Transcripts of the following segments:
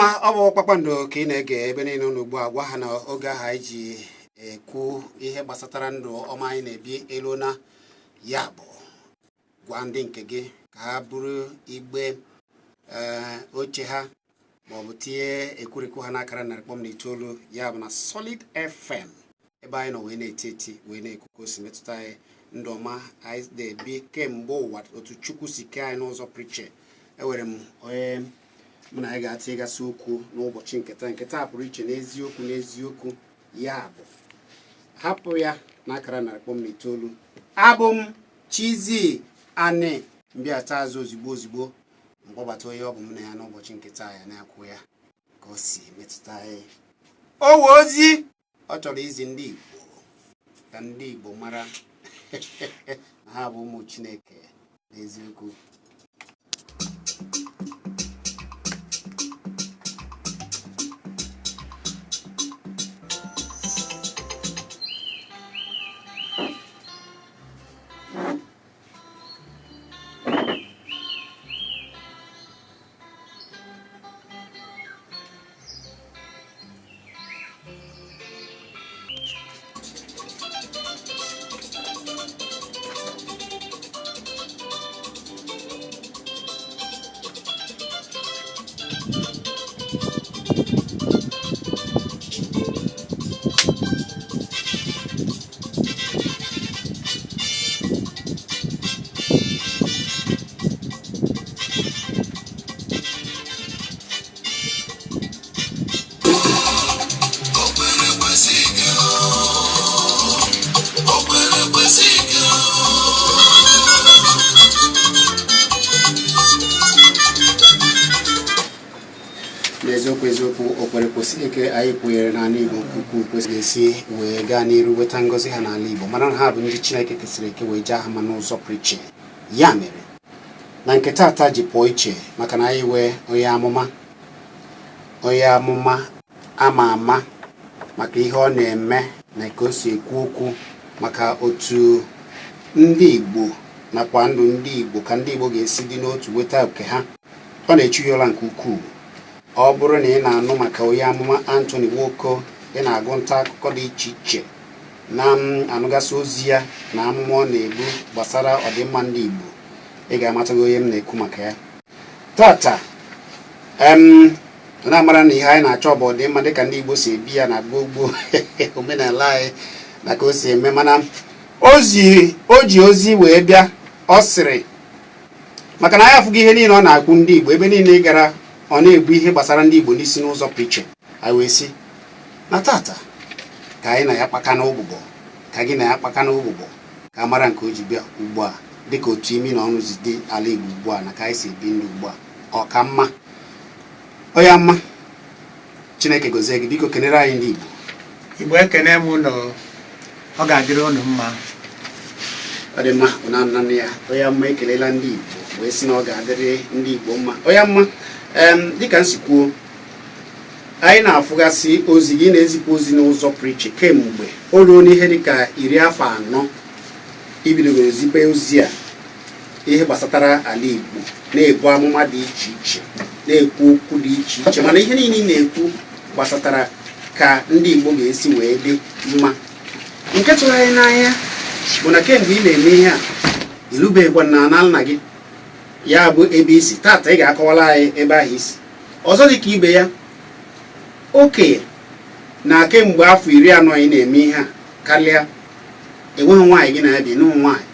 Ọ bụ Kpakpando ka ị na-ege ebe niile ụnụ ugbu a. Gwa ha na oge ahụ anyị ji ekwu ihe gbasatara ndụ ọma anyị na-ebi elu na ya bụ gwa ndị nke gị ka ha buru igbe oche ha maọbụ tinye ekwurekwu ha n'akara 100.9, ya bụ na Solid FM, ebe anyị nọ wee na-eti eti wee na-ekwu ka o si metụta anyị, ndụ ọma anyị na-ebi kemgbe ụwa, otu Chukwu si kee anyị n'ụzọ pụrụ iche. Enwere m onye mụ na anyị ga-atịgasị okwu n'ụbọchị nke taa. Nke taa pụrụ iche n'eziokwu n'eziokwu. Ya bụ hapụ ya n'akara 100.9. Abụ m Chizzy Ani mbịata azụ ozigbo ozigbo mkpọbata onye ọ bụ m na ya n'ụbọchị nke taa, ya na-akwụ ya ka o si metụta anyị. O wee ozi ọ chọrọ izi ndị Igbo ka ndị Igbo mara na ha bụ ụmụ Chineke n'eziokwu. N'eziokwu eziokwu, o kwere kwesị ike anyị kwenyere n'ala Igbo nke ukwuu, kwesịrị esi wee gaa n'iru weta ngọzi ha n'ala Igbo, mara na ha bụ ndị Chineke kesịrị eke wee jaa ha mma n'ụzọ pụrụ iche. Ya mere na nke taata ji pụọ iche maka na anyị wee onye amụma, onye amụma ama ama maka ihe ọ na-eme na ka o si ekwu okwu maka otu ndị Igbo nakwa ndụ ndị Igbo, ka ndị Igbo ga-esi dị n'otu weta oke ha. Ọ na-echu ya ụra nke ukwuu. Ọ bụrụ na ị na-anụ maka onye amụma Anthony Nwoko, ị na-agụ nta akụkọ dị iche iche na anụgasị ozi ya na amụma ọ na-ebu gbasara ọdịmma ndị Igbo, ị ga-amatago onye m na-ekwu maka ya tata. Em na-amara na ihe anyị na-achọ bụ ọdịmma dịka ndị Igbo si ebi ya na gboo gboo, omenala anyị na ka o si eme. Mana ozi o ji ozi wee bịa, ọ sịrị maka na anyị afụgo ihe niile ọ na-akwu ndị Igbo ebe niile ị gara, ọ na-ebu ihe gbasara ndị Igbo n'isi n'ụzọ pụrụ iche. Anyị wee sị na tata ka anyị na ya kpaka n'ụbụbọ, ka gị na ya kpaka n'ụbụbọ, ka a mara nke o ji bịa ugbu a, dịka otu imi na ọnụ si dị ala Igbo ugbu a na ka anyị si ebi ndụ ugbu a. Ọ ka mma onye mma. Chineke gozie gị. Biko kenere anyị ndị Igbo. Igbo, ekene m unu. Ọ ga-adịrị unu mma. Ọ dị mma na nna ya onye mma ekelela ndị Igbo wee sị na ọ ga-adịrị ndị Igbo mma. Onye mma, dịka m si kwuo, anyị na-afụgasị ozi gị na-ezipụ ozi n'ụzọ pụrụ iche kemgbe o ruo n'ihe dịka 40 afọ ibidogoro zipe ozi a, ihe gbasatara ala Igbo, na-ebu amụma dị iche iche, na-ekwu okwu dị iche iche. Mana ihe niile ị na-ekwu gbasatara ka ndị Igbo ga-esi wee dị mma. Nke tụrụ anyị n'anya bụ na kemgbe ị na-eme ihe a, irubeghịkwa na ala nna gị, ya bụ ebe isi. Tata ị ga-akọwara anyị ebe ahụ isi. Ọzọ dị ka ibe ya, okenye na kemgbe afọ 40 ị na-eme ihe a karịa, enweghị nwaanyị gị na ya bi, nụghị nwaanyị.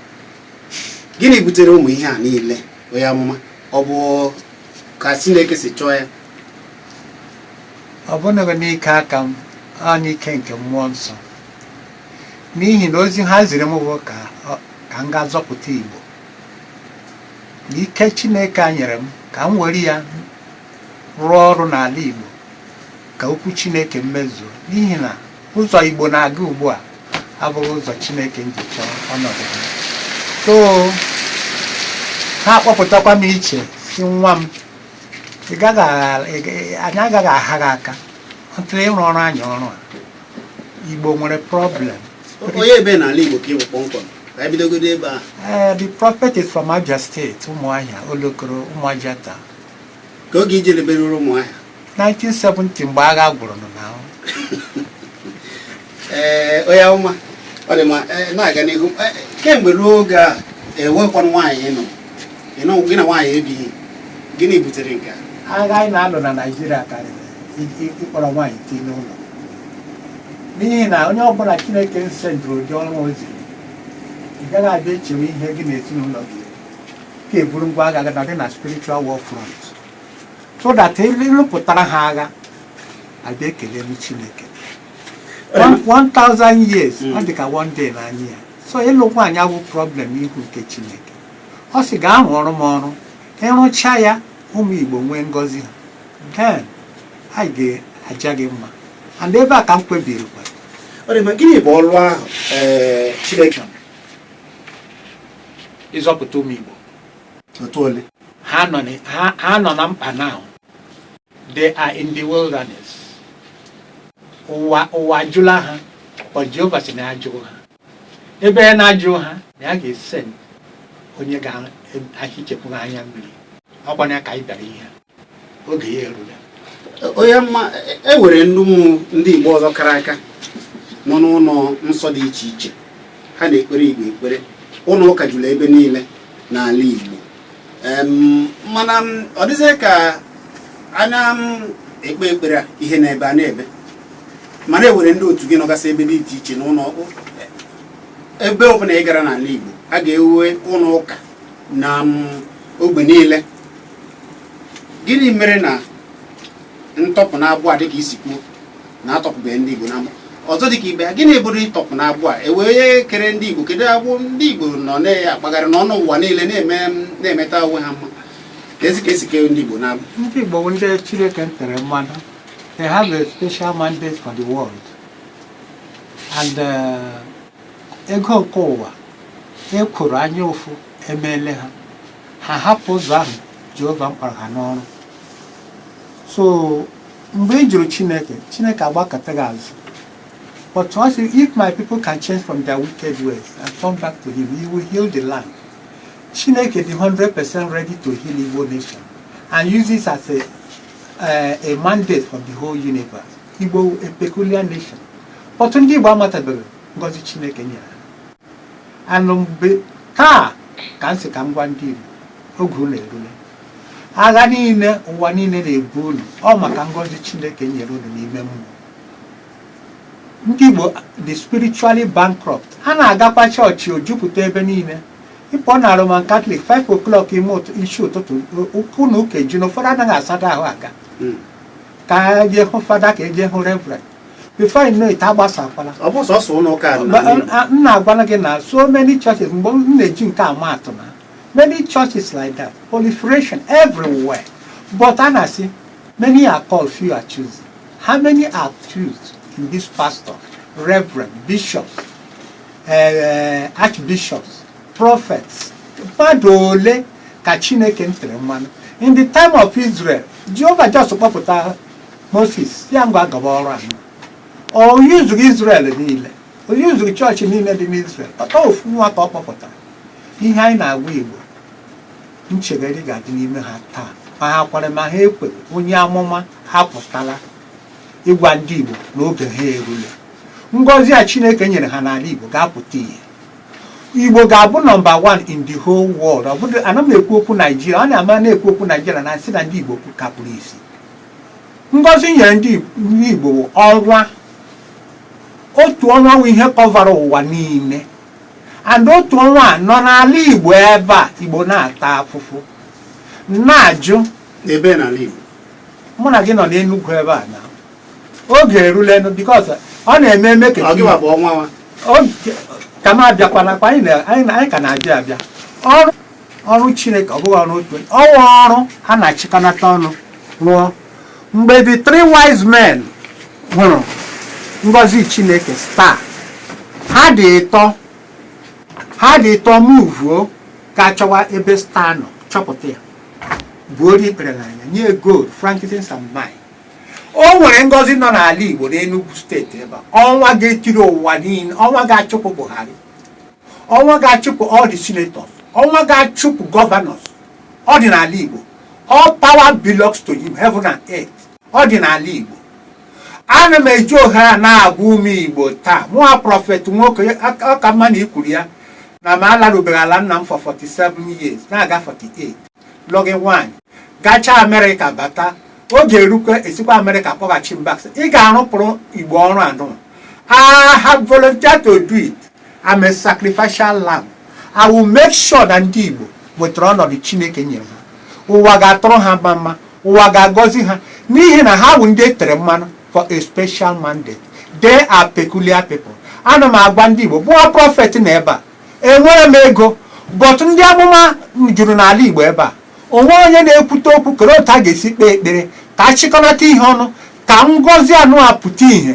Gịnị butere ụmụ ihe a niile, onye amụma? Ọ bụ ka Chineke si chọọ ya? Ọ bụghị n'ike aka m, ọ n'ike nke mmụọ nsọ, n'ihi na ozi ha ziri m bụ ka m gaa zọpụta Igbo. Na ike Chineke a nyere m ka m were ya rụọ ọrụ n'ala Igbo ka okwu Chineke mmezuo, n'ihi na ụzọ Igbo na-aga ugbu a abụghị ụzọ Chineke ji chọọ ọnọdụ ha. So ha akpọpụtakwa m iche, si nwa m, anyị agaghị agha gị aka ntụrụ ịrụ ọrụ anyị, ọrụ a. Igbo nwere problem. Onye ebe n'ala Igbo ka ị bụ kpọmkwem? Ka anyị bidogodo ebe a. Ee, the prophet is from Abia State, Ụmụahịa, Olokoro, Ụmụajata. Ka oge ijere beruru Ụmụahịa? 1970 mgbe agha gwụrụ nọ na. Ee, onye ọma, ọ dị mma. Ee, na-aga n'ihu. Ee, kemgbe ruo oge a enwekwanụ nwaanyị ịnụ gị na nwaanyị ebighị, gịnị butere nke a? Agha anyị na-alụ na Naịjirịa karịrị ịkpọrọ nwaanyị tii n'ụlọ, n'ihi na onye ọbụla Chineke sendịrị ụdị ọrụ o ziri, ị gaghị abịa echewe ihe gị na ezinụlọ gị ka eburu ngwa agha gị nọdị na spiritual war front, so that ịlụpụtara ha agha, abịa ekele m Chineke. 1000 years ọ dị ka one day n'anya ya. So ịlụ nwaanyị awụ problem ihu nke Chineke. Ọ sị gaa rụọrọ m ọrụ, ịrụcha ya, ụmụ Igbo nwee ngọzi ha, then anyị ga-aja gị mma. And ebe a ka m kpebiri kwa. Ọ dị mma. Gịnị bụ ọrụ ahụ, ee, Chineke? Ịzọpụta ụmụ Igbo. Otu ole? Ha nọ na mkpa now. They are in the wilderness. Ụwa ajụla ha, but Jehova sị na ya ajụghị ha. Ebe ya na-ajụ ha, na ya ga-ese onye ga-ahichepụ ha anya mmiri. Ọkwana ya ka anyị bịara ihe a. Oge ya erula. Onye mma, e nwere ndị ụmụ ndị Igbo ọzọ kara aka nọ n'ụlọ nsọ dị iche iche, ha na-ekpere Igbo ekpere. Ụlọ ụka juru ebe niile n'ala Igbo. Mana ọ dịzie ka anya m ekpe ekpere a, ihe na-ebe a na-ebe, mana e nwere ndị otu gị nọgasị ebe dị iche iche n'ụlọ. Ebe ọbụla ị gara n'ala Igbo, a ga-ewe ụlọ ụka na ogbe niile. Gịnị mere na ntọpụ na-agbụ a, dịka isi kwuo na atọpụbeghị ndị Igbo na ọzọ dịka ibe ha? Gịnị bụrụ ịtọpụ na-agbụ a ewee kere ndị Igbo? Kedu agbụ ndị Igbo nọ na-akpagharị n'ọnụ ụwa niile na-eme na-emeta onwe ha mma? Ka ezi ka esi kee ndị Igbo na-agbụ? Ndị Igbo bụ ndị Chineke tere mmanụ. They have a special mandate for the world, and ego nke ụwa, ekworo, anya ụfụ emeele ha, ha hapụ ụzọ ahụ Jehova mkpara ha n'ọrụ. So mgbe ị jụrụ Chineke, Chineke agbakọta gị azụ. But ọ sị, if my people can change from their wicked ways and turn back to him, he will heal the land. Chineke dị 100% ready to heal Igbo nation and use this as a mandate for the whole universe. Igbo, a peculiar nation, but ndị Igbo amatabeghị ngọzi Chineke nyere ha. And mgbe taa ka m sị ka m gwa ndị Igbo, oge unu erule. Agha niile ụwa niile na-ebu unu, ọ maka ngọzi Chineke nyere unu n'ime mmụọ. Ndị Igbo dị spiritually bankrupt. Ha na-agakwa chọọchị, ojupụta ebe niile. Ịpụ na Roman Catholic, 5 o'clock ime isi ụtụtụ, ụlọ ụka eju na ụfọdụ anaghị asada ahụ aga ka eje hụ fada, ka eje hụ reverend. Before you know it, agbasakwala. Ọ bụ sọsọ ụlọ ụka dị n'ala Igbo? M na-agwana gị na so many churches, mgbe m na-eji nke ama atụ, na many churches like that, proliferation everywhere. But a na-asị, many are called, few are chosen. How many are chosen in this pastor, reverend, bishops, archbishops, prophets? Mmadụ ole ka Chineke tere mmanụ? In the time of Israel, Jehova just kpọpụta Moses ya, ngwa, gaba ọrụ ahụ. O yuzughị Israel niile, o yuzughị chọọchị niile dị n'Israel, ọtọ ofu nwa ka ọ kpọpụtara. Ihe anyị na-agwa Igbo, nchegharị ga-adị n'ime ha taa, ma ha kwere ma ha ekweghị. Onye amụma ha pụtala ịgwa ndị Igbo na oge ha erule. Ngọzi a Chineke nyere ha n'ala Igbo ga-apụta ihe. Igbo ga-abụ number one in the whole world. Ọ bụrụ ana m ekwu okwu Naijiria, ọ na-ama na-ekwu okwu Naijiria na nsị na ndị Igbo kapụrụ isi. Ngọzi nyere ndị Igbo bụ ọnwa, otu ọnwa bụ ihe coverara ụwa niile, and otu ọnwa a nọ n'ala Igbo ebe a Igbo na-ata afụfụ na-ajụ. Ebe n'ala Igbo? Mụ na gị nọ n'Enugwu ebe a na oge erulenu, because ọ na-eme eme ka Ọ gịwa bụ ọnwa nwa? Ka m abịakwana kwa. Anyị ka na-abịa abịa. Ọrụ ọrụ Chineke, ọ bụghị ọrụ otu onye. Ọwụ ọrụ ha na-achịkọnata ọnụ rụọ. Mgbe the three wise men hụrụ ngọzi Chineke, star, ha dị ịtọ, ha dị ịtọ moveuo ga-achọwa ebe star nọ, chọpụta ya, buo ikpere n'anya, nye gold, frankincense and myrrh. O nwere ngọzi nọ n'ala Igbo, n'Enugu Steeti ebe a. Ọnwa ga-etiri ụwa niile, ọnwa ga-achụpụ Buhari, ọnwa ga-achụpụ all the senators, ọnwa ga-achụpụ governors. Ọ dị n'ala Igbo. All power belongs to him, heaven and earth. Ọ dị n'ala Igbo. Ana m eji ohere a na-agwa ụmụ Igbo taa, mụa Prophet Nwoke, ọ ka mma na ikwuru ya na m alarubeghị ala nna m for 47 years, na-aga 48, lụghị nwaanyị, gachaa Amerịka bata. Oge erukwe, esikwa Amerịka kpọghachi m back, sị, ị ga-arụpụrụ Igbo ọrụ anụ. I have volunteered to do it. I'm a sacrificial lamb. I will make sure na ndị Igbo nwetara ọnọdụ Chineke nyere ha. Ụwa ga-atụrụ ha mma mma, ụwa ga-agọzi ha, n'ihi na ha bụ ndị e tere mmanụ for a special mandate. They are peculiar people. Ana m agwa ndị Igbo, bụọ prophet na ebe a enwere m ego, but ndị amụma juru n'ala Igbo ebe a. Onwe onye na-ekwute okwu kere otu a ga-esi kpee ekpere ka a chịkọnata ihe ọnụ, ka ngọzi anụ a pụta ìhè,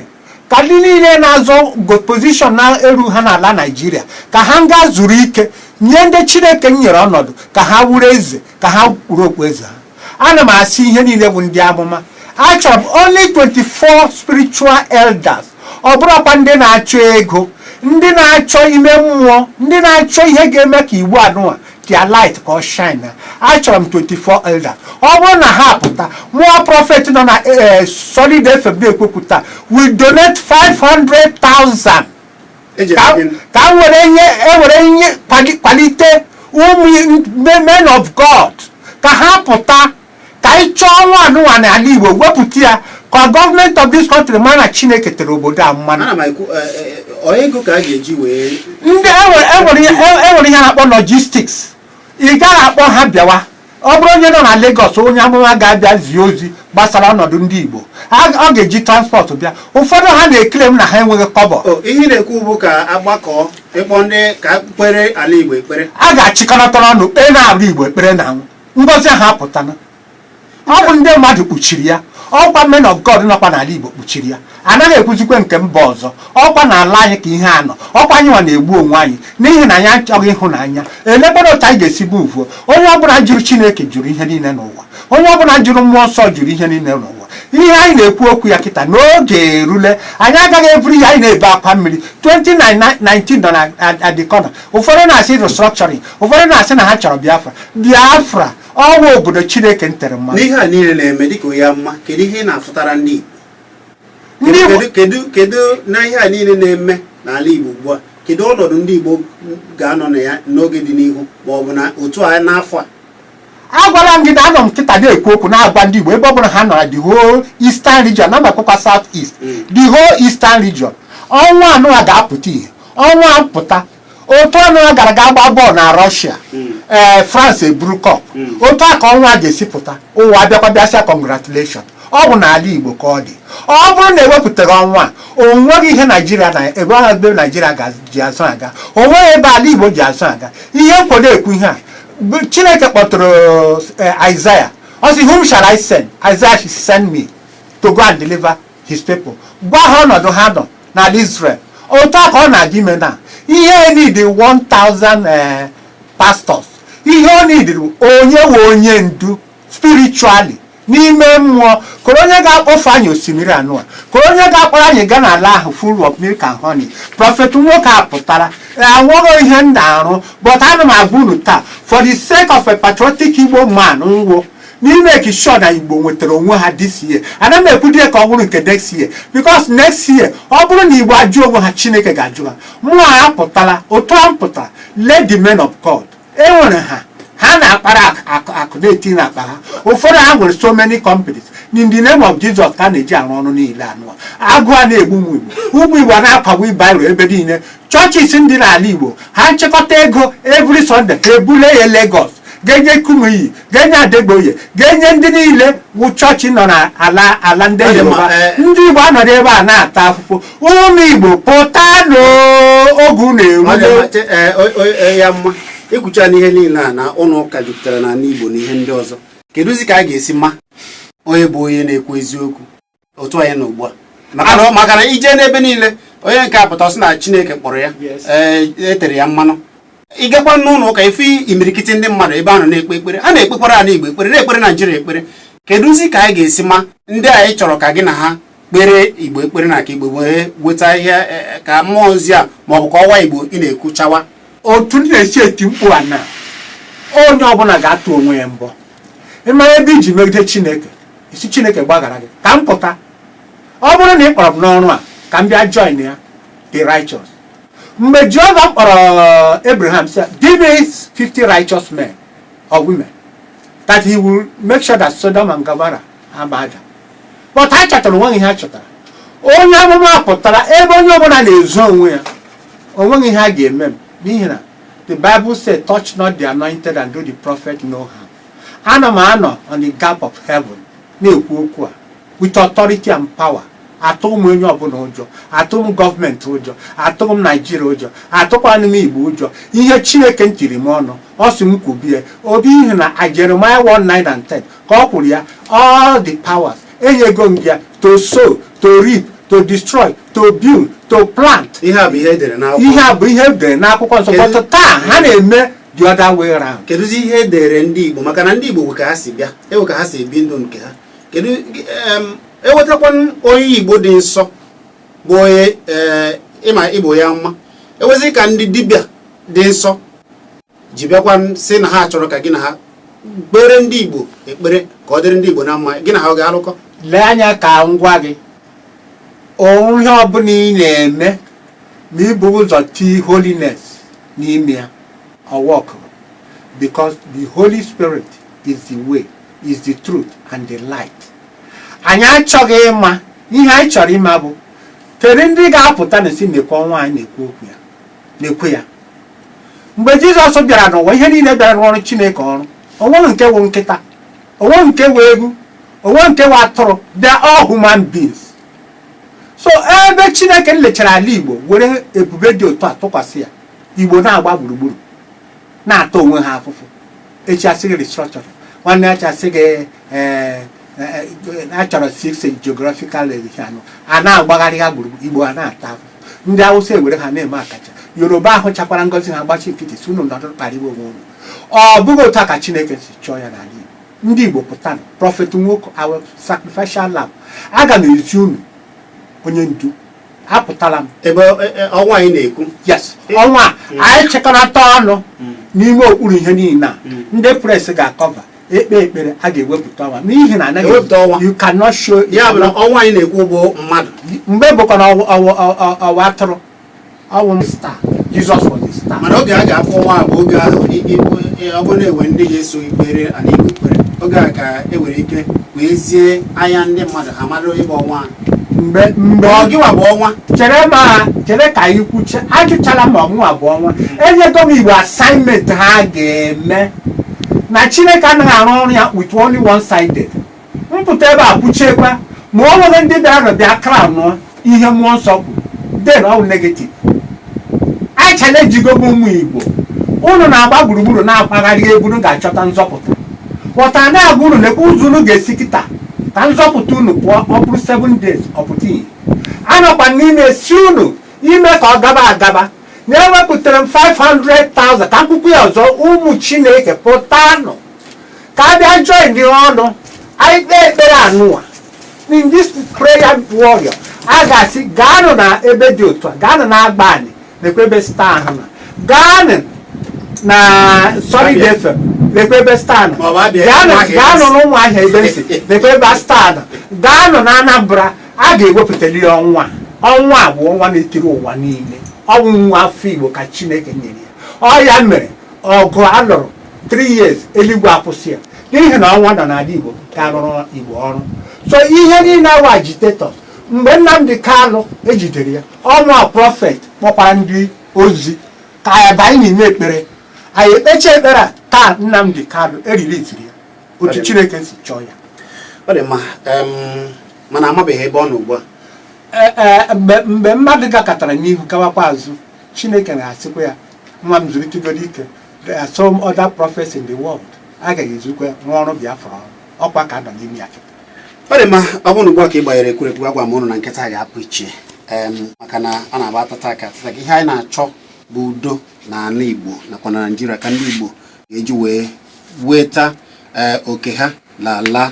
ka ndị niile na-azọ position na-eru ha n'ala Naijiria, ka ha nga zuru ike, nye ndị Chineke nyere ọnọdụ ka ha wuru eze, ka ha wuru okpueze ha. Ana m asị ihe niile bụ ndị amụma, achọrọ m only 24 spiritual elders. Ọ bụrụkwa ndị na-achọ ego, ndị na-achọ ime mmụọ, ndị na-achọ ihe ga-eme ka Igbo anụwa their light ka ọ shine na. Achọrọ m 24 elders. Ọ bụrụ na ha pụta, mụọ prophet nọ na Solid FM na-ekwupụta, we donate 500,000 Eji ka eme gịnị? Ka m were nye, ewere nye kwalite ụmụ men of God ka ha pụta, ka anyị chọọ nwa anụnwa n'ala Igbo, wepụta ya, ka gọọmenti of this country mara na Chineke tere obodo a mmanụ. Ana m ekwu, ọ ego ka a ga-eji wee Ndị enwere ihe a na-akpọ logistics. Ị gaghị akpọ ha bịawa. Ọ bụrụ onye nọ na Lagos, onye amụma ga-abịa zie ozi gbasara ọnọdụ ndị Igbo, ọ ga-eji transport bịa. Ụfọdụ ha na-ekele m na ha enweghị kọbọ. O ihe ị na-ekwu bụ ka agbakọ ịkpọ ndị ka kpere ala Igbo ekpere. A ga-achịkọnatara ọnụ kpee na-arụ Igbo ekpere na anwụ ngọzi ahụ apụtana. Ọ bụ ndị mmadụ kpuchiri ya, ọkwa men of God nọkwa n'ala Igbo kpuchiri ya. Anaghị ekwuzikwe nke mba ọzọ. Ọkwa n'ala anyị ka ihe a nọ. Ọkwa anyị nwa na-egbu onwe anyị n'ihi na anyị achọghị ịhụnanya. Elekwara otu anyị ga-esi buvuo. Onye ọbụla jụrụ Chineke jụrụ ihe niile n'ụwa. Onye ọbụla jụrụ mmụọ nsọ jụrụ ihe niile n'ụwa. Ihe anyị na-ekwu okwu ya kịta, n'oge erule, anyị agaghị eburu ihe anyị na-ebe akwa mmiri. 2019 nọ na at the corner. Ụfọdụ na-asị restructuring, ụfọdụ na-asị na ha chọrọ Biafra. Biafra ọnwa obodo Chineke ntere mmanụ. N'ihe a niile na-eme, dịka onye amụma, kedu ihe ị na-afụtara ndị Igbo? Ndị Igbo Kedu na ihe a niile na-eme n'ala Igbo ugbu a, kedu ọnọdụ ndị Igbo ga-anọ na ya n'oge dị n'ihu, ma ọ bụ na otu a n'afọ a? Agwara m gị na anọ m kịta na-ekwu okwu, na-agwa ndị Igbo ebe ọ bụla ha nọ na the whole eastern region, na makwakwa south east, the whole eastern region, ọnwa anọ a ga-apụta ihe. Ọnwa pụta, otu ọnụ a gara ga gba bọọlụ na Russia, ee, France eburu cup. Otu a ka ọnwa ga-esi pụta, ụwa abịakwa bịasịa congratulation. Ọ bụ n'ala Igbo ka ọ dị. Ọ bụrụ na ewepụtaghị ọnwa a, o nweghị ihe Naijiria na ebe ahụ, ebe Naijiria ji azụ aga, o nweghị ebe ala Igbo ji azụ aga. Ihe nkwado ekwu ihe a bụ Chineke kpọtụrụ Isaiah, ọ sị, "Whom shall I send?" Isaiah should send me to go and deliver his people, gwa ha ọnọdụ ha nọ n'ala Israel. Otu a ka ọ na-aga ime na ihe need 1000 pastors. Ihe ọ need onye wee onye ndu spiritually, n'ime mmụọ, koro onye ga-akpọfe anyị osimiri anụ a, koro onye ga-akpọrọ anyị gaa n'ala ahụ full of milk and honey. Prophet nwoke a pụtara anwụrụ ihe m na-arụ, but ana m agwa unu taa, for the sake of a patriotic Igbo man nwo n'ime sure na Igbo nwetara onwe ha this year. Ana m ekwudie ka ọ bụrụ nke next year, because next year, ọ bụrụ na Igbo ajụ onwe ha, Chineke ga-ajụ ha. Mmụọ apụtala otu a m pụtara. Let the men of God, enwere ha, ha na-akpara akụ, akụ na-eti n'akpa ha. Ụfọdụ ha nwere so many companies. In the name of Jesus ka a na-eji arụ ọrụ niile. Anụ agụ a na-egbu ụmụ Igbo, ụmụ Igbo a na-akwagbu biro ebe niile. Churches ndị n'ala Igbo, ha nchịkọta ego every Sunday, ha ebule ya Lagos, ga-enye Kumuyi, ga-enye Adegboye, ga-enye ndị niile wụ chọọchị nọ n'ala ala ndị Ọ dị mma, Yoruba. eh. Ndị Igbo anọrọ ebe a na-ata afụfụ. Ụmụ Igbo, pụta n'oge unu Ọ dị mma, erule. Ya mma ikwucha n'ihe niile a na ụlọ ụka jupụtara n'ala Igbo na ihe ndị ọzọ, kedụzi ka a ga-esi ma onye bụ onye na-ekwu eziokwu otu anyị nọ ugbu a? Maka na ije n'ebe niile, onye nke a pụta, ọ sị na Chineke kpọrọ ya, ee, e tere ya mmanụ. Ị gakwa n'ụlọ ụka, ife imirikiti ndị mmadụ ebe a nọ na-ekpe ekpere, a na-ekpekwara ala Igbo ekpere, na-ekpere Naijiria ekpere. Kedụzi ka anyị ga-esi ma ndị anyị chọrọ ka gị na ha kpere Igbo ekpere, na ka Igbo wee nweta ihe, ka mmụọ ozi a maọbụ ka ọwa Igbo ị na-ekwu chawa? Otu ndị na-esi eti mkpu a na onye ọbụla ga-atụ onwe ya mbọ, ịmara ebe iji megide Chineke. Isi Chineke gbaghara gị ka m pụta. Ọ bụrụ na ị kpọrọ m n'ọrụ a, ka m bịa join ya, the righteous. Mgbe Jehova kpọrọ Abraham, sị, "Give me 50 righteous men or women," that he will make sure that Sodom and Gomorrah ama ada. But ha chọtara onweghị ihe ha chọtara. Onye amụma pụtara ebe onye ọbụla na-ezo onwe ya, onweghị ihe a ga-eme m, n'ihi na the Bible said, "Touch not the anointed and do the prophet no harm." Ana m anọ on the gap of heaven na-ekwu okwu a with authority and power. Atụ m onye ọbụla ụjọ, atụ m gọọmenti ụjọ, atụ m Naijiria ụjọ, atụkwanụ m Igbo ụjọ. Ihe Chineke m tiri m ọnụ, ọ sị m kwubie obi, ihe na Jeremiah 1 9 and 10 ka ọ kwuru ya. All the powers enyego m gị ya, to sow, to reap, to destroy, to build, to plant. Ihe a bụ ihe edere n'akwụkwọ. Ihe a bụ ihe edere n'akwụkwọ nsọ. But taa ha na-eme the other way round. Kedụzi ihe edere ndị Igbo? Maka na ndị Igbo bụ ka ha si bịa, ewe ka ha si ebi ndụ nke ha. Kedu ewetakwanụ onye Igbo dị nsọ bụ onye ịma Igbo ya mma, ewezi ka ndị dibịa dị nsọ ji bịakwa sị na ha chọrọ ka gị na ha kpere ndị Igbo ekpere ka ọ dịrị ndị Igbo na mma, gị na ha ọ ga-alụkọ? Lee anya ka m gwa gị, ihe ọbụla ị na-eme ma ibu ụzọ tii holiness n'ime ya, ọ work, because the Holy Spirit is the way, is the truth and the light. Anyị achọghị ịma. Ihe anyị chọrọ ịma bụ kedu ndị ga-apụta na si mekwa ọnwa anyị na-ekwu okwu ya na-ekwu ya. Mgbe Jizọs bịara n'ụwa, ihe niile bịara rụọrụ Chineke ọrụ. Onweghị nke wụ nkịta, onweghị nke wụ egwu, onweghị nke wụ atụrụ. They are all human beings. So ebe Chineke lechara ala Igbo were ebube dị otu a tụkwasị ya, Igbo na-agba gburugburu na-ata onwe ha afụfụ. Echi asị gị restructuring, nwanne echi asị gị achọrọ six geographical anụ a na-agbagharị ha gburugburu. Igbo ha na-ata afụfụ, ndị Awụsa ewere ha na-eme akacha. Yoruba ahụ chakwara ngozi ha gbachi nkịtị, si unu nọdụ kparịwa onwe unu. Ọ bụghị otu a ka Chineke si chọọ ya n'ala Igbo. Ndị Igbo, pụtanụ. Prophet Nwoke, our sacrificial lamb, aga m ezi unu onye ndu. Apụtala m. Ebe ọnwa anyị na-ekwu. Yes, ọnwa a anyị chịkọnata ọnụ n'ime okpuru ihe niile a, ndị press ga-acover, ekpe ekpere, a ga-ewepụta ọnwa, n'ihi na anaghị Ewepụta ọnwa. You cannot show. Ya bụ na ọnwa anyị na-ekwu bụ mmadụ. Mgbe bụkwa na ọwụ atụrụ, ọwụ star. Jesus was the star. Mana oge a ga-afụ ọnwa a bụ oge ahụ ọ bụrụ na enwe ndị ga-eso ikpere ala Igbo ekpere, oge a ka e nwere ike wee zie anya ndị mmadụ ha mara ịgba ọnwa a. Mgbe Ọ gịwa bụ ọnwa? Chere, ma chere ka anyị kwuche. Ajụchala ma ọmụ abụọ ọnwa. Enyego m Igbo assignment ha ga-eme, na Chineke anaghị arụ ọrụ ya with only one sided. Mpụta ebe a kwuchiekwa, ma o nwere ndị bịara bịa crown ihe mmụọ nsọ kwuru, then ọ bụ negative. A challenge m ụmụ Igbo: unu na-agba gburugburu na-akwagharị ebe unu ga-achọta nzọpụta. Ghọta na-agwa unu, lekwa ụzọ unu ga-esi kịta ka nzọpụta unu pụọ. Ọ bụrụ 7 days, ọ pụta ihe anọkwa n'ime si unu ime ka ọ gaba agaba. Na ewepụtara m 500,000 ka akwụkwọ ya ọzọ. Ụmụ Chineke, pụtanụ ka a bịa join dị ọnụ, anyị kpee ekpere anụwa. In this prayer warrior, a ga-asị gaanụ na ebe dị otu a, gaanụ na agba anyị, lekwa ebe star ahụ na, gaanụ na Solid Abịa. FM, lekwa ebe star nọ. Ma ọ bụ Abịa, gaanụ Ụmụahịa. Gaanụ n'Ụmụahịa ebe nsi, lekwa ebe star nọ. Gaanụ na Anambra, a ga-ewepụtali ya ọnwa a. Ọnwa a bụ ọnwa na-etiri ụwa niile. Ọnwụ nwa afọ Igbo ka Chineke nyere ya. Ọ ya mere ọgụ a lụrụ 3 years, eluigwe akwụsị ya, n'ihi na ọnwa nọ n'ala Igbo ka rụrụ Igbo ọrụ. So ihe niile awa agitators, mgbe Nnamdi Kanu ejidere ya, ọnwa prophet kpọkwara ndị ozi ka anyị banye n'ime ekpere. Anyị ekpecha ekpere a taa, Nnamdi Kanu ereleaseri ya otu Chineke si chọọ ya. Ọ dị mma, mana amabeghị ebe ọ nọ ugbu a. Ee, mgbe mmadụ gakọtara n'ihu gawakwa azụ, Chineke na-asịkwa ya, "Nwa m, zụlitegoro ike." There are some other prophets in the world a gaghị ezukwa rụọ ọrụ Biafra ọrụ ọkwa ka nọ n'ime ya kịta. Ọ dị mma. Ọ bụrụ na ugbu a ka ị gbanyere ekwurekwu, agwa m ụnụ na nkịta ga-apụ iche, maka na a na-agba atata aka atata. Ihe anyị na-achọ bụ udo na ala Igbo nakwa na Naijiria, ka ndị Igbo ga-eji wee weta oke ha n'ala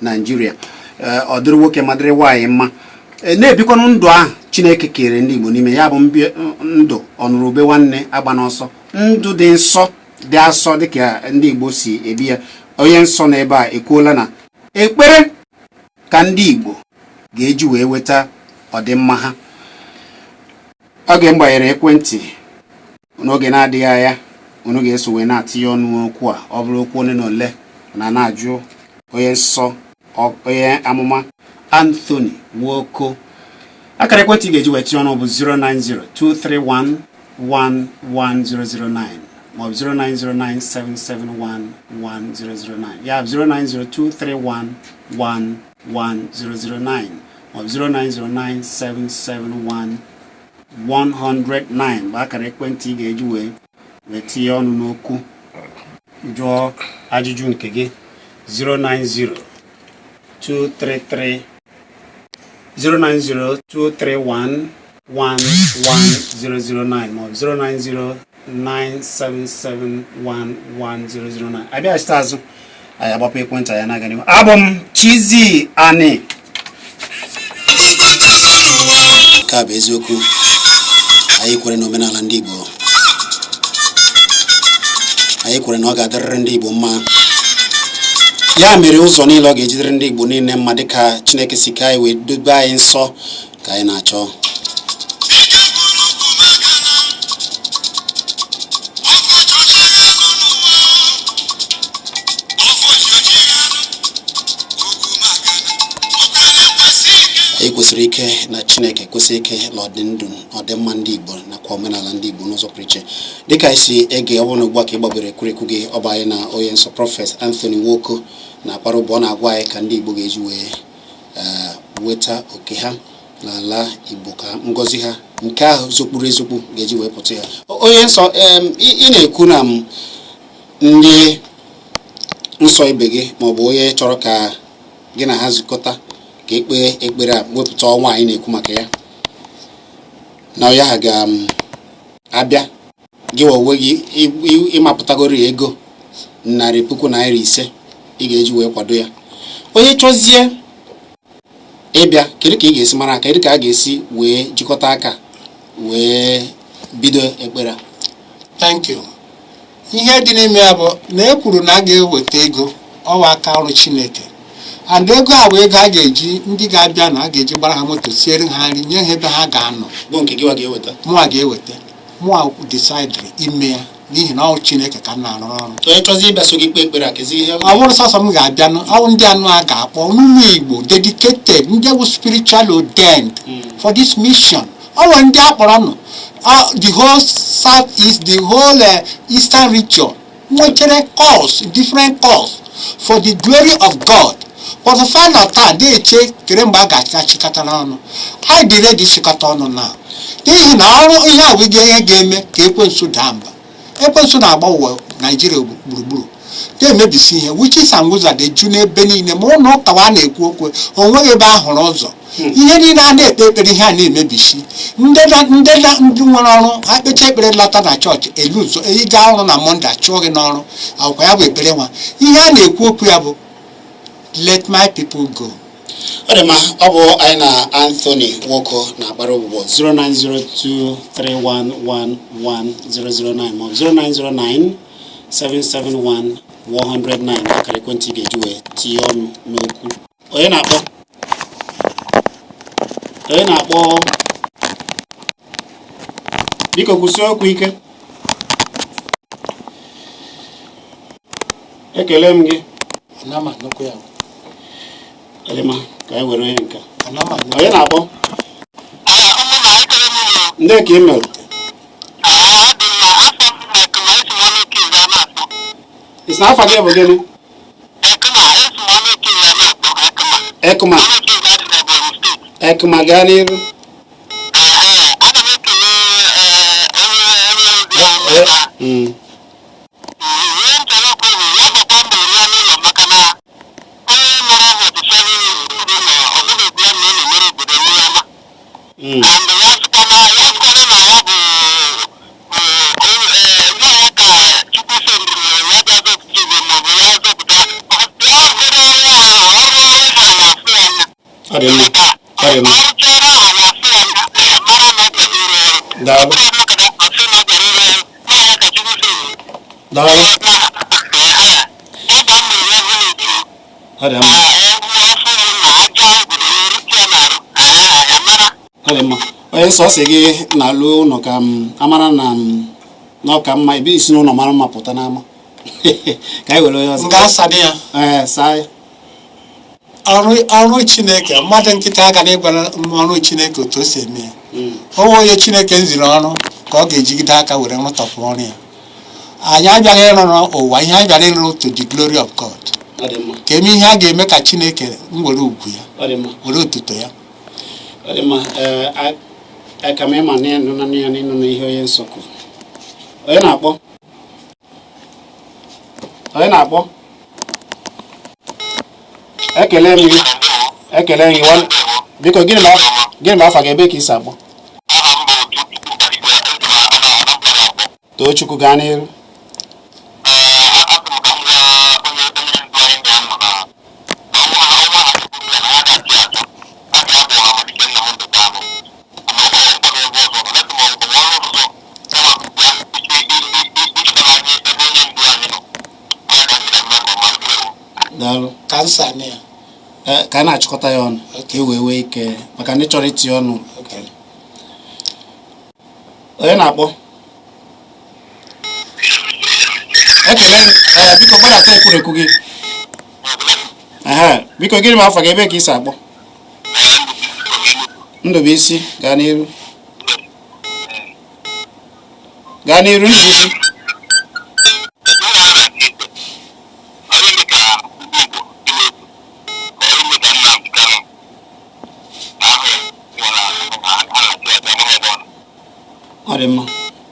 Naijiria. Ọ dịrị nwoke ma dịrị nwaanyị mma. Na-ebikwanụ ndụ ahụ Chineke kere ndị Igbo n'ime ya, bụ ndụ ọnụrụ ube nwanne agba n'ọsọ, ndụ dị nsọ, dị asọ, dịka ndị Igbo si ebi ya. Onye nsọ n'ebe a ekwuola na Ekpere ka ndị Igbo ga-eji wee weta ọdịmma ha. Oge m gbanyere ekwentị n'oge na-adịghị anya, unu ga-eso wee na-atinye ọnụ okwu a. Ọ bụrụ okwu ole na ole na na-ajụ onye nsọ, onye amụma Anthony Nwoko. Akara ekwentị ị ga-eji wee tinye ọnụ bụ 09023111009 maọbụ 09097711009. Ya bụ 09023111009 maọbụ 0909771 109 bụ akara ekwentị ị ga-eji wee tinye ọnụ n'okwu, jụọ ajụjụ nke gị. 090 233 09023111009 maọbụ 09097711009. Abịaghachite azụ, anyị agbapụ ekwentị anyị na-aga n'ihu. Abụ m Chizzy Ani. Nke a bụ eziokwu. Anyị kwere n'omenala ndị Igbo. Anyị kwere na ọ ga-adịrịrị ndị Igbo mma. Ya mere, ụzọ niile ọ ga-ejidere ndị Igbo niile mma, dịka Chineke si ka anyị wee dobe anyị nsọ, ka anyị na-achọ. Anyị kwesịrị ike na Chineke, kwesịrị ike na ọdịndụ, ọdịmma ndị Igbo nakwa omenala ndị Igbo n'ụzọ pụrụ iche. Dịka anyị si ege, ọ bụrụ na ugbu a ka ị gbabere ekwurekwu gị, ọ bụ anyị na onye nsọ Prophet Anthony Nwoko na-akpara ụbọ. Ọ na-agwa anyị ka ndị Igbo ga-eji wee weta oke ha n'ala Igbo, ka ngọzi ha nke ahụ zokpuru ezokpu ga-eji wee pụta ya. Onye nsọ, ị na-ekwu na ndị nsọ ibe gị maọbụ onye chọrọ ka gị na ha zukọta ka ekpe ekpere a, wepụta ọnwa anyị na-ekwu maka ya, na ya ha ga-abịa gị onwe gị ịmapụtagoro ego ₦500,000 ị ga-eji wee kwado ya. Onye chọzie ịbịa, kedu ka ị ga-esi mara? Kedu ka a ga-esi wee jikọta aka wee bido ekpere a? Thank you. Ihe dị n'ime ya bụ na e kwuru na a ga-eweta ego ọwa aka ọrụ Chineke, and ego a bụ ego a ga-eji, ndị ga-abịa na a ga-eji gbara ha moto, siere ha nri, nye ha ebe ha ga-anọ. Bụ nke gịwa ga-eweta? Mụa ga-eweta. Mụa decide ime ya n'ihi na ọ Chineke ka m na-arụrụ ọrụ. Onye chọzie ịbịa so gị kpee ekpere a, kezi ihe? Ọ bụrụ sọsọ m ga-abịanụ, ọ bụ ndị anụ a ga-akpọ n'ụmụ Igbo dedicated, ndị bụ spiritual ordained for this mission. Ọ nwere ndị akpọrọ nụ the whole south east, the whole eastern region nwechere calls, different calls for the glory of God. But final taa na-eche kere mgbe a ga-achịkọtara ọnụ. Anyị dị ready ịchịkọta ọnụ na, n'ihi na ọrụ ihe a bụ ihe ga-eme ka ekwensu daa mba. Ekwensu na-agba ụwa Naijiria gburugburu, na-emebisi ihe. Witches and wizards eju n'ebe niile, ma ụlọ ụka a na-ekwu okwu, o nweghị ebe a hụrụ ụzọ. Ihe niile a na-ekpe ekpere, ihe a na-emebisi. Ndị nwere ọrụ ha kpecha ekpere lata na chọọchị, elu ụzọ ịga ọrụ na Monday, achụọ gị n'ọrụ. Akwụkwọ ya bụ ekpere nwa. Ihe a na-ekwu okwu ya bụ "Let my people go." Ọ dị mma. Ọ bụ anyị na Anthony Nwoko na-akpara ụbụbọ. 09023111009 maọbụ 0909771 109 akara ekwentị ị ga-eji wee tinye ọnụ n'okwu. Onye na-akpọ? Onye na-akpọ? Biko kwụsị okwu ike. Ekele m gị. Ana m anụkwu ya. Ọ dị mma, ka anyị were onye nke a. Ana m anụ. Onye na-akpọ? Ndị ka ị mere? Isi na afa gị bụ gịnị? Ekuma. Ekuma, gaa n'iru. Ihe m chọrọ ikwu bụ ya gbakwa mbọ ruo n'ụlọ, maka na onye mere ọbọchịchị ndị na ọ bụghị ya na ọ na-emere obodo ihe ọma. And ya sịkwana ya sịkwana na ya bụ onye ya ka Chukwu sendịrị ya bịa zọpụta Igbo maọbụ ya zọpụta ya rụrụ ọrụ ahụ, ọrụ ọrụ ha na-afụ ya anya. Ọ dị mma, ọ dị mma. Ọrụcha ọrụ ahụ na-afụ ya anya, mara na ọ bịara ịrụ ọrụ. Daalụ. Ọ bụrụ na ọ sị na ọ bịara ịrụ ọrụ na ya ka Chukwu sendịrị. Daalụ. Ọ dị mma. Ọ dị mma. Onye nsọ sị gị na-alụ ụlọ ka m amara na m na ọ ka mma ebe isi n'ụlọ mara mma pụta n'ama. Ka anyị were onye ọzọ. M ga-asado ya. Ee, saa ya. Ọrụ Chineke, mmadụ nkịtị aga na ịgwara m ọrụ Chineke otu o si eme ya. Onwe onye Chineke nziri ọrụ ka ọ ga-ejigide aka were rụtọpụ ọrụ ya. Anyị abịaghị ịrụ n'ụwa ihe anyị bịara ịrụ to the glory of God. Ọ dị mma. Ka eme ihe a ga-eme ka Chineke m were ugwu ya, Ọ dị mma. were otuto ya. Ọ dị mma. Ee, aka m ịma na ịnụ na ya n'ịnụ na ihe onye nsọ kwuru. Onye na-akpọ? Onye na-akpọ? Ekele m gị. Ekele m gị. Biko, gịnị ma afa gị, ebe ka i si akpọ? Aha m bụ Tochukwu Mbadiwe, esi m Anambra na-akpọ. Tochukwu, gaa n'iru. Ee, asị m ka m gwa onye ndu anyị ga-anọ na ọnwa ha chukwu ya na ya ga-achị achọ a ga-abụ Ọhamadike Nnamdị Kanụ ama ọ gbara ebe ọzọ nọ lesị ma ọ bụ ọrụ ọzọ ya ma bịa ịchọtara anyị ebe onye ndu anyị nọ. Ọ ga ntị ka mma ka ọ mara ewu. Daalụ. Ka m sani ya. Ee, ka a na-achịkọta ya ọnụ ka e wee nwee ike maka ndị chọrọ itinye ọnụ. Onye na-akpọ? Ekele m. Ee, biko gbadata ekwurekwu gị. Ehe, biko, gịnị ma afa gị, ebe ka i si akpọ? Ndụbụisi, gaa n'iru, gaa n'iru, Ndụbụisi. Ekpere a na-achị ikpe ọrụ ime ka ndị Igbo dị n'otu, ka ọrụ ime ka Nnamdị Kanụ na ahụ ya nwere a na-achị achị amaghị ebe ọ nọ. Ọ dị mma.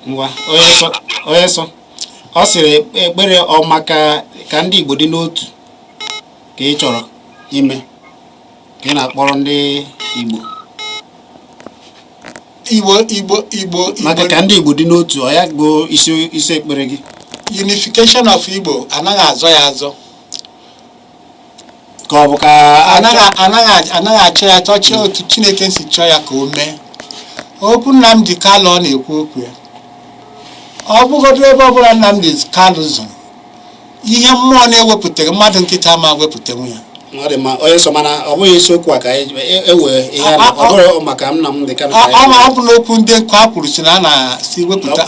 Ngwa, onye nsọ, onye nsọ ọ sịrị ekpere ọ maka ka ndị Igbo dị n'otu ka ị chọrọ ime ka ị na-akpọrọ ndị Igbo. Igbo, Igbo, Igbo. Maka Igbo. Ka ndị Igbo dị n'otu, ọ ya bụ isi ekpere gị? Unification of Igbo anaghị azọ ya azọ. Ka ọ bụ ka Anaghị achọ ya achọ. Otu Chineke si chọọ ya ka o mee. Okwu Nnamdi Kanu ọ na-ekwu okwu ya, ọ bụgodu ebe ọbụla Nnamdi Kanu zụrụ ihe mmụọ na-ewepụtaghị, mmadụ nkịta ma wepụtanwu ya. Ọ dị mma, onye nsọ, mana ọ bụghị isiokwu a ka anyị ewe ihe a ọ bụrụ maka Nnamdi Kanu ka anyị Ọ bụ n'okwu ndị nkụ a kwuru si na a na-si wepụta.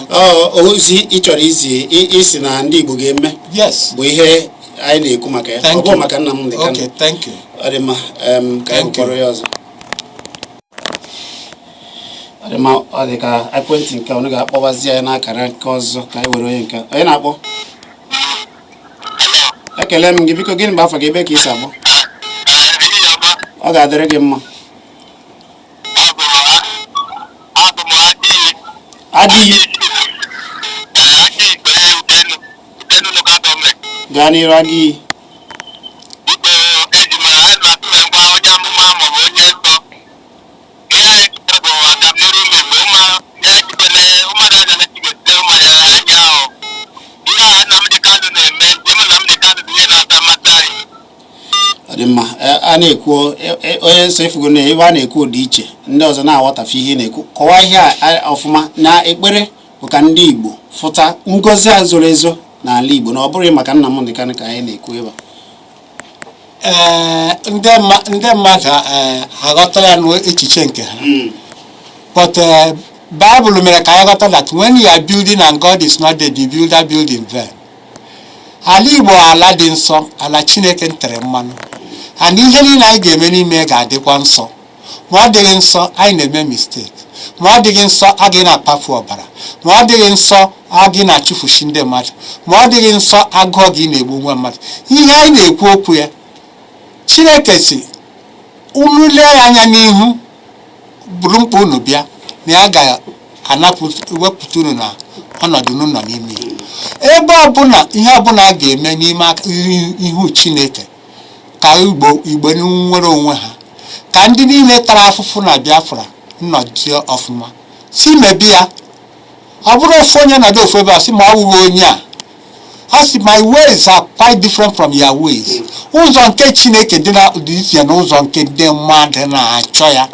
Ọ ozi ị chọrọ izi isi na ndị Igbo ga-eme Yes. bụ ihe anyị na-ekwu maka ya. Ọ bụrụ maka Nnamdi Kanu. Okay, thank you. Ọ dị mma. Ka anyị kpọrọ ya ọzọ. Ọ dị mma. Ọ dị ka ekwentị nke ọnụ ga-akpọbazi anyị n'akara nke ọzọ. Ka anyị were onye nke onye na-akpọ. Ekele m gị. Biko, gịnị bụ afa gị, ebe ka ị si akpọ? Ọ ga-adịrị gị mma. Adịghị gaa n'iru, adịghị. Biko, eji m na-atụ ngwa onye amụma maọbụ onye nsọ. Ihe anyị chọrọ bụ agamniru ụmụ Igbo ụma ya jikwana ụmụada aja na chigete ụmụada anya ahụ. Ihe a Nnamdị Kanụ na-eme, njem Nnamdị Kanụ bụ ihe na-ata mmasị anyị. Ọ dị mma. A na-ekwu onye nsọ ifugo na ebe a na-ekwu dị iche, ndị ọzọ na-aghọtafe ihe ị na-ekwu. Kọwaa ihe a ọfụma na ekpere bụ ka ndị Igbo fụta ngọzi a zoro ezo n'ala Igbo, na ọ bụghị maka Nnamdị Kanụ ka anyị na-ekwu ebe a. Ee, ndị mmadụ aghọtara ya n'echiche nke ha, but Bible mere ka anyị ghọta that when you are building and God is not there, the builder build in vain. Ala Igbo, ala dị nsọ, ala Chineke tere mmanụ, and ihe niile anyị ga-eme n'ime ga-adịkwa nsọ. Ma ọ dịghị nsọ, anyị na-eme mistake. Ma ọ dịghị nsọ, agị na-akpafu ọbara. Ma ọ dịghị nsọ, agị na-achụfuchi ndị mmadụ. Ma ọ dịghị nsọ, agụọ gị na-egbu nwa mmadụ. Ihe anyị na-ekwu okwu ya, Chineke si unu lee ya anya n'ihu, buru mkpa unu bịa, na ya ga-anapụ wepụta unu na ọnọdụ unu nọ n'ime ya. Ebe ọbụla ihe ọbụla a ga-eme n'ime ihu Chineke, ka Igbo nwere onwe ha, ka ndị niile tara afụfụ na Biafra nnọdụ ọfụma, si mebi ya. Ọ bụrụ ofu onye nọdụ ofu ebe a sị ma ọ wụghị onye a, ọ sị, "My ways are quite different from your ways." Ụzọ nke Chineke dị na dị iche na ụzọ nke ndị mmadụ na-achọ ya.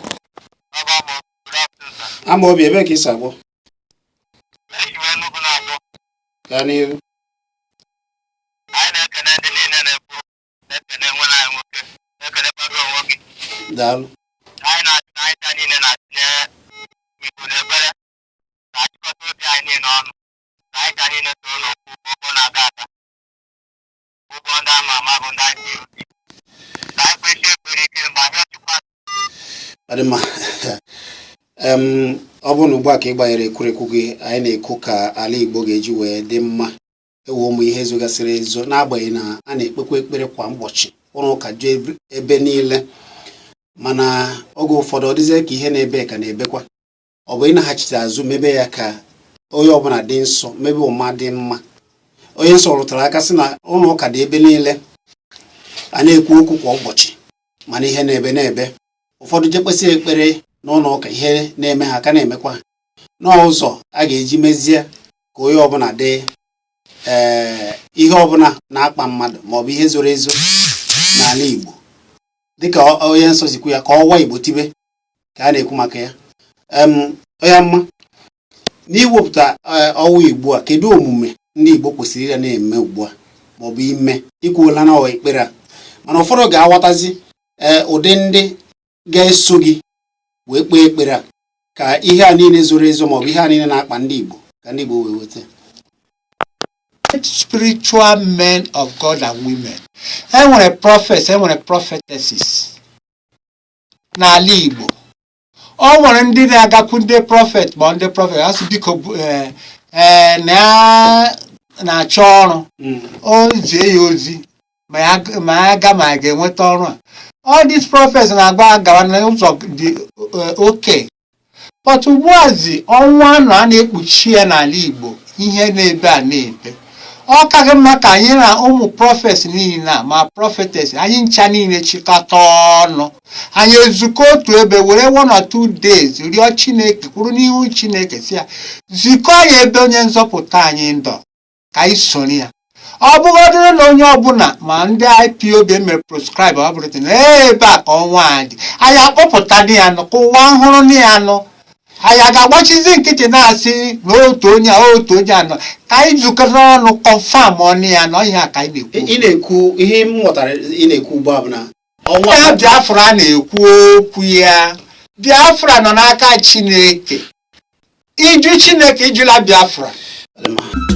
Amaobi, ebe ka ị si akpọ? Gaa n'ihu. Anyị na-ekene ndị niile na-ekwu, na-ekene nwere anyị nwoke, na-ekenekwa gị onwe gị. Daalụ. Anyị na-achị anyị niile na kpechie Igbo n'ekpere, ka achịkọta obi anyị niile ọnụ, ka anyị ka niile soro n'okwu ụgbọ na-aga aga, ụgbọ ndị ama ama bụ ndị IPOB, ka anyị kpesie ekpere ike ma rịọ Chukwu. Ọ dị mma. Ọ bụrụ na ugbu a ka ị gbanyere ekwurekwu gị, anyị na-ekwu ka ala Igbo ga-eji wee dị mma. Ewe ụmụ ihe zogasịrị ezo, n'agbanyeghị na a na-ekpekwa ekpere kwa ụbọchị, ụlọ ụka ju ebe niile, mana oge ụfọdụ ọ dịzie ka ihe na-ebe ka na-ebekwa. Ọ bụ ịnaghachite azụ mebe ya ka onye ọbụla dị nsọ, mebe ụma dị mma. Onye nsọ rụtara aka sị na ụlọ ụka dị ebe niile, a na-ekwu okwu kwa ụbọchị, mana ihe na-ebe na-ebe. Ụfọdụ jekpesị ekpere n'ụlọ ụka, ihe na-eme ha ka na-emekwa ha. N'ụzọ a ga-eji mezie ka onye ọbụla dị, ee, ihe ọbụla na-akpa mmadụ maọbụ ihe zoro ezo n'ala Igbo, dịka onye nsọ sikwu ya, ka ọwa Igbo tibe ka a na-ekwu maka ya. Onye mma n'iwepụta ọwa Igbo a, kedu omume ndị Igbo kwesịrị ịga na-eme ugbu a, maọbụ ime ikwuola na ọwa ekpere a, mana ụfọdụ ga-aghọtazi, ee, ụdị ndị ga-eso gị wee kpee ekpere a ka ihe a niile zoro ezo maọbụ ihe a niile na-akpa ndị Igbo, ka ndị Igbo wee weta? Spiritual men of God and women, enwere prophets, enwere prophetesses n'ala Igbo. O nwere ndị na-agakwu ndị prophet ma ndị prophet asị, biko, na ya na-achọ ọrụ, o zie ya ozi ma ya ga ma ya ga-enweta ọrụ a. All these prophets na-agba gawa n'ụzọ dị oke, but ugbuazi ọnwa nọ a na-ekpuchi ya n'ala Igbo, ihe na-ebe a na-ebe. Ọ kaghị mma ka anyị na ụmụ prophets niile a ma prophetess anyị ncha niile chịkọta ọnụ, anyị ezukọ otu ebe, were 1 or 2 days rịọ Chineke, kwuru n'ihu Chineke, si ya zikọ ya ebe onye nzọpụta anyị ndọ, ka anyị soro ya. Ọ bụgodịrị na onye ọbụla ma ndị IPOB emere proscribe, ọ bụrụ na ebe a ka ọnwa a dị, anyị akpọpụta ya nụ ka ụwa hụrụ ya nụ. Anyị a ga-agbachizi nkịtị na-asị na otu onye a, otu onye anọ? Ka anyị zukọta ọnụ, confirm ọnụ ya na ihe a ka anyị na-ekwu. Ị na-ekwu, ihe m ghọtara ị na-ekwu ugbu a bụ na ọnwa Ya Biafra na-ekwu okwu ya, Biafra nọ n'aka Chineke. Iju Chineke, ijula Biafra. Ọ dị mma.